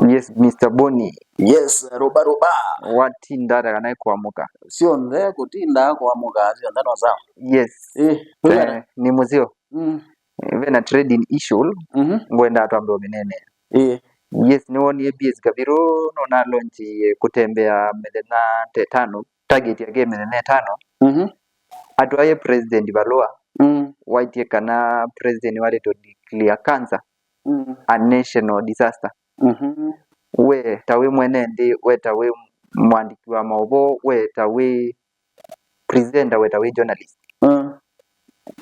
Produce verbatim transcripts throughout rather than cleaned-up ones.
Yes, Mister Boni. Yes, Ruba Ruba. Watinda ata kana kũamũka? Syonthe kũtinda kũamũka, syonthe no sawa. Yes. Eh, eh, nĩ mũseo. Mm. Ve na trading issue. Mhm. Ngwenda twambe ũmĩneenea. Eh. Yes, nĩwonie B S Kaviru nona launch kũtembea mĩthenya ta ĩtano, target yake mĩthenya ĩtano. Mhm. Atwaie president valũa. Mm. Waitie kana president walĩte declare cancer. Mm. A national disaster. Mhm. We ta wĩ mwene nthĩ, we ta wĩ mwandĩki wa maũvoo, we ta wĩ presenter, we ta wĩ journalist, mm,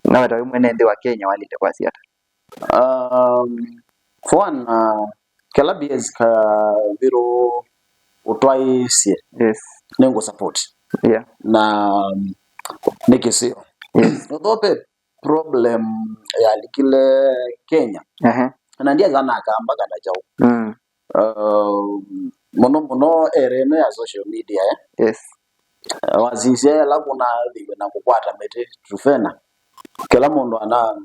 na we ta wĩ mwene nthĩ wa Kenya, walĩte kwasya ata? Um, for one, uh, kĩla B S Kaviru ũtwaĩĩsye, yes, nĩngũ support. Yeah. Na um, nĩ kĩseo. Yes. Although problem yalikile Kenya. Ehe. Na ndiasa nakamba kana kyaũ. Mm. Uh, mũno mũno erene ya social media, eh. Yes. Uh, wasisya ela kũnathĩwe na kũkwata mĩtĩ Trufena. Kĩla mũndũ ana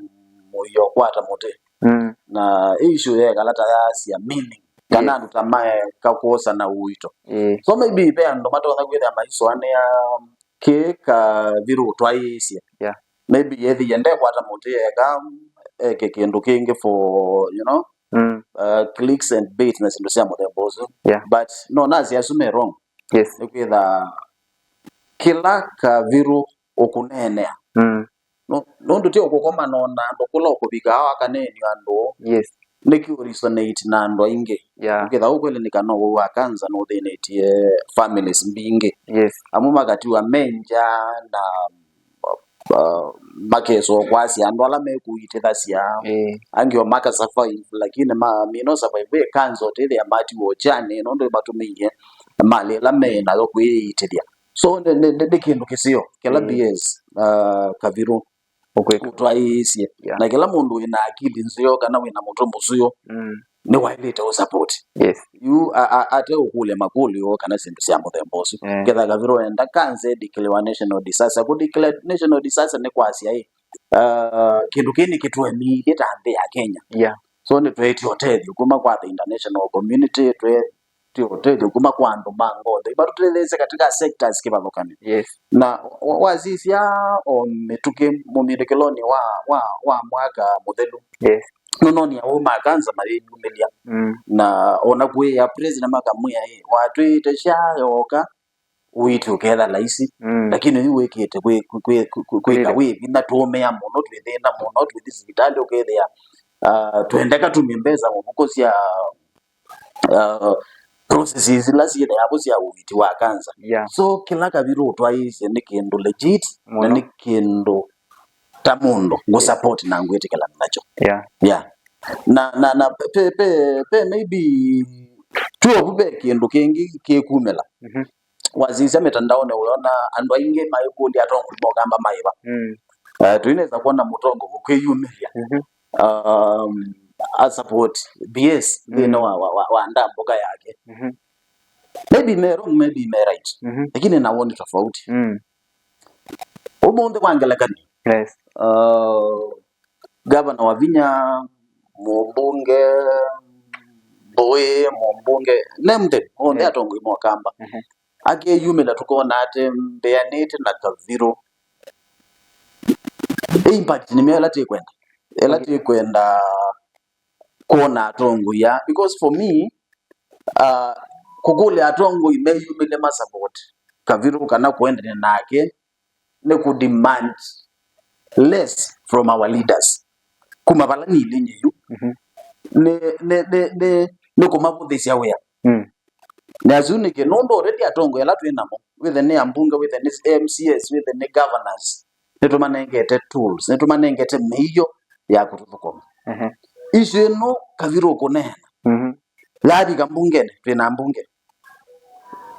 mũio kwata mũtĩ. Mm. Na issue yekala ta yasya meaning. Kana, yes, andũ ta maeka kwosa na ũito. Eh. So maybe ve andũ matonya kwĩthĩa maisũanĩa kĩ Kaviru ũtwaĩĩsye. Yeah. Maybe ethĩie ndekwata mũtĩ eka eke kĩndũ kĩngĩ for, you know, mm, uh, clicks and bits na syĩndũ sya mũthemba ũsu. Yeah. But no, nasya asu me wrong. Yes. Nĩkwĩtha kĩla Kaviru ũkũneenea. Mm. No, nũndũ ti ũkũkomana na andũ kũla ũkũvika ao akaneenywa andũ. Yes. Nĩkĩ ũresonate na andũ aingĩ? Yeah. Ũkĩtha ũkwĩlĩ nĩ kana ũwau wa kanza nũthĩnĩtie families mbingĩ. Yes. Amwe makatiwa me nja na uh, makesa kwasya andũ ala mekũitĩthasya. Eh. Angĩ o maka survive, lakini ma, mino survive ĩ kanza ũtĩthĩa matiwa ũkyani nũndũ matũmĩie mali ĩla me nayo kwĩitĩthya. So nĩ, nĩ, nĩ, nĩ kĩndũ kĩseo kĩla, mm, B S uh, Kaviru ũkwĩka, ũtwaĩĩsye. Yeah. Na kĩla mũndũ wĩna akili nzeo kana wĩna mũtwe mũseo, mm, nĩwaĩlĩte ũ support. Yes. Yu a- a- ate ũkũlya makũlyo kana syĩndũ sya mũthemba ũsu. Eh. Ketha Kaviru enda kanza declare national disaster. Kũ declare national disaster nĩ kwasya ĩ, uh, kĩndũ kĩĩ nĩkĩtũemĩithye ta nthĩ ya Kenya. Yeah. So nĩtwetie ũtethyo kuma kwa the international community, twe ti ũtethyo kuma kwa andũ ma ngothi ivatũtetheesya katika sectors kĩvathũkany'o. Yes. Na wa- wasisya o mĩtũkĩ mũmĩlĩkĩlonĩ wa, wa, wa mwaka mũthelu, yes, nũnonia ũu ma kanza mayĩyumĩlya. Mm. Na ona kwĩĩa president makamwĩa ĩ, watwĩĩte sya yoka, ũiiti ũketha laisi. Mm. Lakini yu wĩkĩte kwĩ- kwĩ- kwĩ- kwĩ- kwĩka wĩ vinya, tũũmĩa mũno, twĩthĩna mũno, twĩthi sivitalĩ ũkethĩa, ah, twendeka tumye mbesa mũvuko sya uh, processes ila syĩthĩawa sya ũiiti wa kanza. Yeah. So kĩla Kaviru ũtwaĩĩsye nĩ kĩndũ legit na mũno, nĩ kĩndũ ta mũndũ ngũ support na ngwĩtĩkĩlana nakyo. Yeah. Yeah. Na na na pe pe pe maybe twĩ ovu ve kĩndũ kĩngĩ kĩkumĩla. Mhm. Wasisya mĩtandaonĩ ũyona andũ aingĩ maikũlya atongoi mokamba maĩva. Mm. Uh, tũinesa kwona mũtongoi ũkwĩyumĩlya. Mhm. Um, a support B S nthĩnĩ, mm, wa, wa, wa, wa ndambũka yake. Mhm. Maybe me wrong, maybe me right. Mhm. Lakini nawoni tofauti. Mm. Ũmũnthĩ kwa ngelekany'o, yes, uh, gavana Wavinya, mũmbunge Mbũĩ, mũmbunge, name them, onthe, mm, atongoi mokamba. Mhm. Akeyumĩla tũkona atĩ mbĩanĩte na Kaviru. Ĩ impact nĩ mĩao ĩla tĩkwenda. Ĩla, okay, tĩkwenda kwona atongoi aa. Because for me, uh, kũkũlya atongoi meyumĩlye ma support Kaviru kana kũendana nake nĩ kũ demand less from our leaders. Kuma vala nilĩ nyie yu, mhm, nĩ, nĩ, nĩ, nĩ, nĩ kũmavũthĩsya wĩa. Mm. Na asu nĩkĩ? Nũndũ already atongoi ala twĩ namo, wĩthe nĩ ambunge, wĩthe nĩ M C As, wĩthe nĩ governors, nĩtũmanengete tools, nĩtũmanengete mĩio ya kũtũthũkũma. Mhm. Issue ĩno Kaviru ũkũneena, mhm, yavika mbungenĩ, twĩ na mbunge,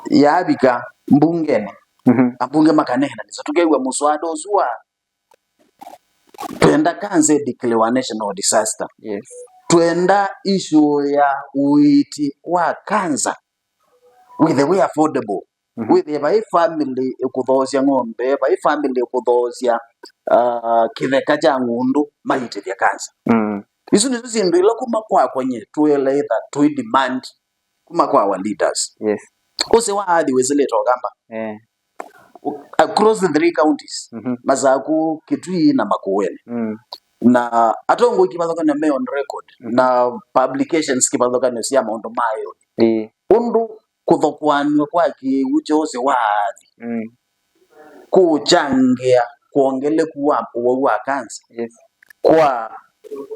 yavika mbungenĩ, mhm, ambunge makaneena nĩso tũkew'a mũswada ũsu wa twenda kanza ĩdeclare national disaster. Yes. Twenda issue ya ũiiti wa kanza wĩthe wĩ affordable. Mhm. Wĩthĩe vai family ĩkũthoosya ng'ombe, vai family ĩkũthoosya, uh, kĩtheka kya ng'ũndũ, maitĩthya kanza. Mm. Isu nĩsyo syĩndũ ila kuma kwakwa nyie tũeleitha tũi demand kuma kwa our leaders. Yes. Ũsĩ wa athi wĩsĩlĩte Ũkamba. Eh. Across the three counties, mhm, Masaku, Kitui na Makueni. Mm. Na atongoi kĩvathũkanyo me on record, mhm, na publications kĩvathũkanyo sya maũndũ mayo. Ĩĩ. Ũndũ kũthokoanw'a kwa kĩw'ũ kya ũsĩ wa athi, mm, kũũkyangĩa kwongeleku wa ũwau wa kanza, yes, kwa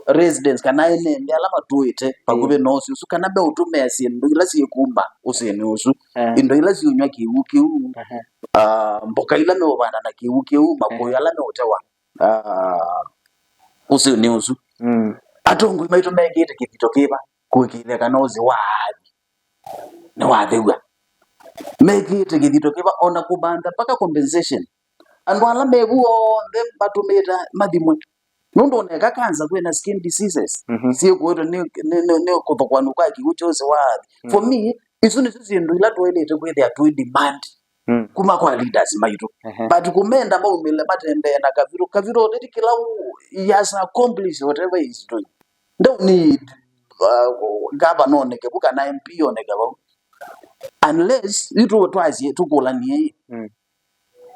residents kana ene nthĩ ala matũĩte vakuvĩ, yes, na ũsĩ ũsu, kana meũtũmĩa syĩndũ ila syĩkuma ũsĩnĩ ũsu, eh, indo ila syĩũnyw'a kĩw'ũ kĩu, aha, ah, mboka ila meũvanda na kĩw'ũ kĩu, makũyũ, eh, ala meũtewa, ah, ũsĩnĩ ũsu. Mm. Atongoi maitũ mekĩte kĩthito kĩva kũĩkĩĩthya kana ũsĩ wa athi nĩwathew'a? Mekĩte kĩthito kĩva ona kũvanda mpaka compensation? Andũ ala me vu onthe matũmĩte mathimwe. Nũndũ oneka kanza kwĩna skin diseases, mhm, syĩkũĩtwe nĩ, nĩ, nĩ, nĩ kũthokoanw'a kwa kĩw'ũ kya ũsĩ wa athi. Mm. For me, isu nĩsyo syĩndũ ila twaĩlĩte kwĩthĩa twĩ demand, mm, kuma kwa leaders maitũ. Ehe. But kũmenda maumĩle matembee na Kavirũ. Kavirũ already kĩla ũ-, he has accomplished whatever he is doing. Don't need, uh, governor oneke vu kana M P oneke vau. Unless yu tu-, twasie tũkũlanie, mm,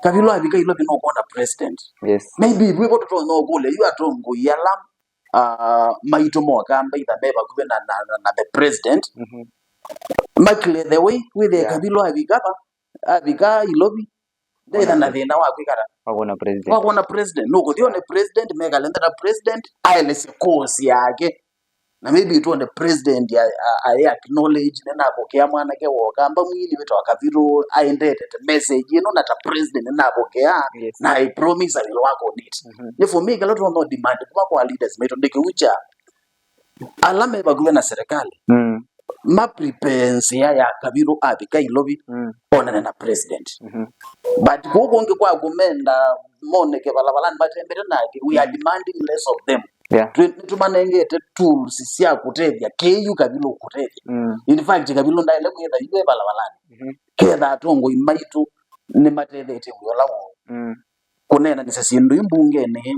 Kavirũ avika Ilovi nũkwona president. Yes. Maybe vwĩvo tũtonya ũkũlya yu atongoi ala, uh, maitũ ma Ũkamba either me vakuvĩ na, na, na, na the president. Mhm. Ma clear the way, wĩthĩe, yeah, Kavirũ avika va, avika Ilovi, ndetha na thĩna wa kwĩkala. Wakwona president. Wakwona president. Nũkũthi one president, mekale nthĩ na president, aelesye course yake. Na maybe tuone president a, a, a acknowledge, nĩnapokea mwanake wa Ũkamba mwini wĩtawa Kavirũ, aendete message ĩno, na ta president nĩnapokea, yes, na I promise I will work on it. Mhm. Nĩ for me, kĩla tũtonya demand kuma kwa leaders maitũ nĩ kĩu kya ala me vakuvĩ na serikali, mm, ma prepare nzĩa ya Kavirũ avika Ilovi, mm, onane na president. Mhm. But kũu kũngĩ kwa kũmenda moneke valavalani matembete nake, we are, mm, demanding less of them. Yeah. Twĩ-, nĩtũmanengete tools sya kũtethya kĩĩ yu Kavirũ kũtethya. Mm. In fact, Kavirũ ndaĩle kwĩtha yu e valavalani. Mhm. Ketha atongoi maitũ nĩmatethetie wĩa ũla woo. Mm. Kũneenanĩsya syĩndũ ii mbungenĩ,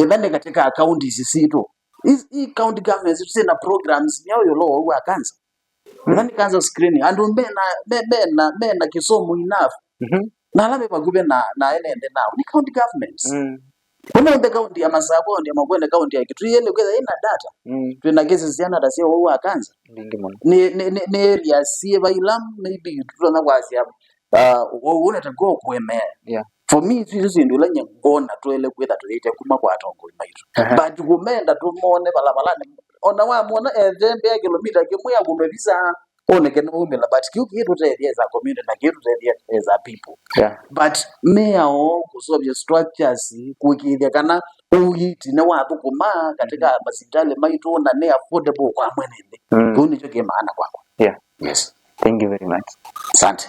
ĩtha nĩ katika counties sitũ. Ii, ii county governments sitũ syĩna programs myaũ ĩũlũ wa ũwau wa kanza. Mm. Ĩtha nĩ cancer screening. Andũ mena, me-, mena, mena kĩsomo enough. Mhm. Na ala me vakuvĩ na, na ene nthĩ nao nĩ county governments. Mm. Ũmũnthĩ kaunti ya Masaku, kaunti ya Makueni, kaunti ya Kitui, ĩlĩ kwĩtha ĩna data. Mm. Twĩna cases syana ta sya ũwau wa kanza. Mbingĩ mũno. Nĩ, nĩ, nĩ, nĩ areas syĩva ila maybe tũtonya kwasya, uh, ũwau ũũ natakiwa kũemea. Yeah. For me, isu, isu syĩndũ ila nye ngona twaĩle kwĩtha tũyĩte kuma kwa atongoi maitũ. Aha. But kũmenda tũmone valavalani, ona wamwona ethembea kĩlomita kĩmwe akũme visa, oneke nĩwaumĩla, but kĩu kĩitũtethya as a community na kĩitũtethya as a people. Yeah. But mĩao, kũseũvya structures, kũĩkĩĩthya kana ũiiti nĩwathũkũma katika, mm, masivitalĩ maitũ na nĩ affordable kwa mwene nthĩ. Mm. Kĩu nĩkyo kĩ maana kwakwa. Yeah. Yes. Thank you very much. Asante.